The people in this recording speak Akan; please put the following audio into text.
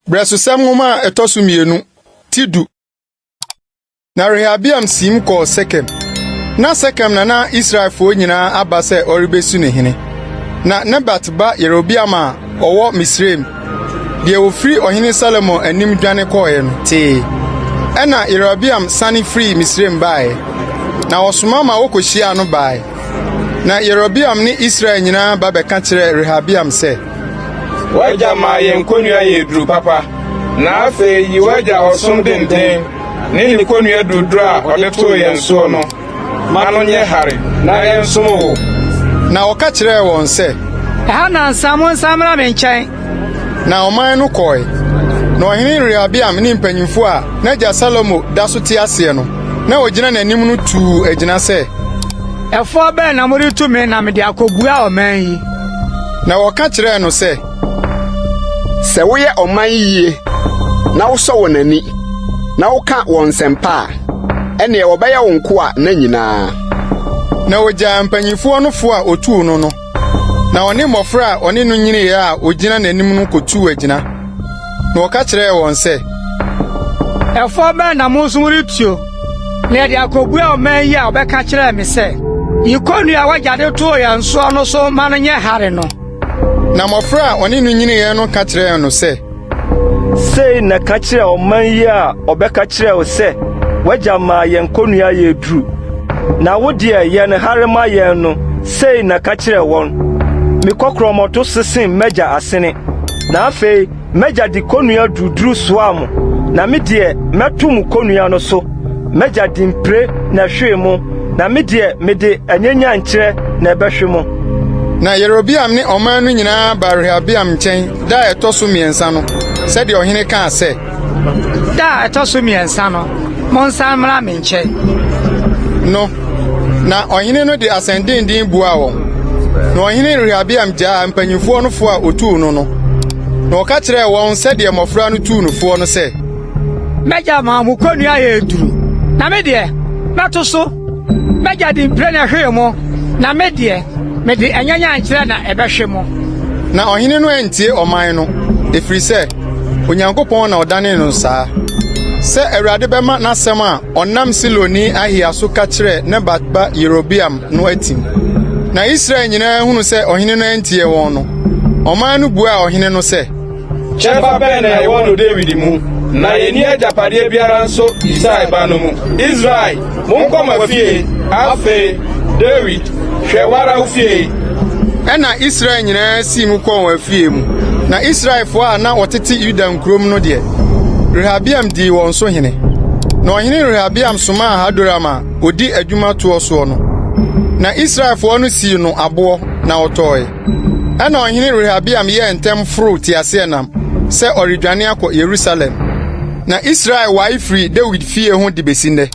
Brɛsosɛm Nwoma a ɛtɔ so mienu, ti du. Na Rehabeam siim kɔɔ Sekem. Na Sekem na na Israelfoɔ nyinaa aba sɛ ɔrebesi no hene. Na Nebat ba Yerobeam a ɔwɔ Misraim, deɛ ɔfiri ɔhene Salomo anim dwane kɔeɛ no, tee. Ɛnna Yerobeam sane firii Misraim baeɛ, na ɔsoma ma wɔkɔhyiaa no bae. Na Yerobeam ne Israel nyinaa ba bɛka kyerɛɛ Rehabeam sɛ, W'agya maa yɛn konnua yɛɛ duru papa, na afei yi w'agya ɔsom denden ne ne konnua duruduru a ɔde too yɛn soɔ no ma no nyɛ hare na yɛnsom wo. Na ɔka kyerɛɛ wɔn sɛ, Ɛha nnansa monsan mmra me nkyɛn. Na ɔman no kɔe. Na ɔhene Rehabeam ne mpanyimfo a n'agya Salomo da so te aseɛ no, na wɔgyina n'anim no tuu agyina sɛ. Ɛfoɔ bɛn na moretu me na mede akɔbua ɔman yi? Na wɔka kyerɛɛ no sɛ. Sɛ woyɛ ɔman yi yie na wosɔ wɔn ani na woka wɔn nsɛm pa a, ɛnneɛ wɔbɛyɛ wo nkoa nna nyinaa. Na ogyaa mpanyimfoɔ no fo a otuu no no, na ɔne mmofra a ɔne no nyiniiɛ a ogyina n'anim no kotuu agyina. Na ɔka kyerɛɛ wɔn sɛ. Ɛfɔ bɛn na mo nso moretuo, na yɛde akɔbua ɔman yi a wɔbɛka kyerɛɛ me sɛ, 'Yi kɔnnua a w'agya de too yɛn soɔ no so ma no nyɛ hare no? Na mmofra a ɔne no nyiniiɛ no ka kyerɛɛ no sɛ. Sei na ka kyerɛ ɔman yi a ɔbɛka kyerɛɛ wo sɛ, 'W'agya maa yɛn kɔnnua yɛɛ duru, na wo deɛ yɛ no hare ma yɛn no, sei na ka kyerɛ wɔn, Me kɔkorɔmmɔto so sen m'agya asene, na afei m'agya de kɔnnua duruduru soaa mo, na me deɛ mɛto mo kɔnnua no so. M'agya de mpire na ɛhwee mo, na me deɛ mede anyanyankyerɛ na ɛbɛhwe mo. Na Yerobeam ne ɔman no nyinaa baa Rehabeam nkyɛn da a ɛtɔ so mmiɛnsa no, sɛdeɛ ɔhene kaa sɛ, Da a ɛtɔ so mmiɛnsa no, monsan mmra me nkyɛn. No, na ɔhene no de asɛnnennen buaa wɔn. Na ɔhene Rehabeam gyaa mpanyimfoɔ no fo a otuu no no, na ɔka kyerɛɛ wɔn sɛdeɛ mmɔfra no tuu no foɔ no sɛ, M'agya maa mo kɔnnua yɛɛ duru, na me deɛ, mɛto so. M'agya de mpire na ɛhwee mo, na me deɛ, mede anyanyankyerɛ na ɛbɛhwe mo. Na ɔhene no antie ɔman no, ɛfiri sɛ Onyankopɔn na ɔdanee no saa, sɛ Awurade bɛma n'asɛm a ɔnam Siloni Ahia so ka kyerɛɛ Nebat ba Yerobeam no atim. Na Israel nyinaa hunu sɛ ɔhene no antie wɔn no, ɔman no buaa ɔhene no sɛ, Kyɛfa bɛn na yɛwɔ no Dawid mu, na yenni agyapadeɛ biara nso Yisai ba no mu? Israel, monkɔ mo afie! Afei, Dawid, hwɛ w'ara wo fie. Ɛnna Israel nyinaa sii mu kɔɔ wɔn afie mu. Na Israelfoɔ a na wɔtete Yuda nkurom no deɛ, Rehabeam dii wɔn so hene. Na ɔhene Rehabeam somaa Hadoram a ɔdi adwuma toɔ soɔ no, na Israelfoɔ no sii no aboɔ, na ɔtɔe. Ɛnna ɔhene Rehabeam yɛɛ ntɛm foroo teaseɛnam sɛ ɔredwane akɔ Yerusalem. Na Israel wae firii Dawid fie ho de besi nnɛ.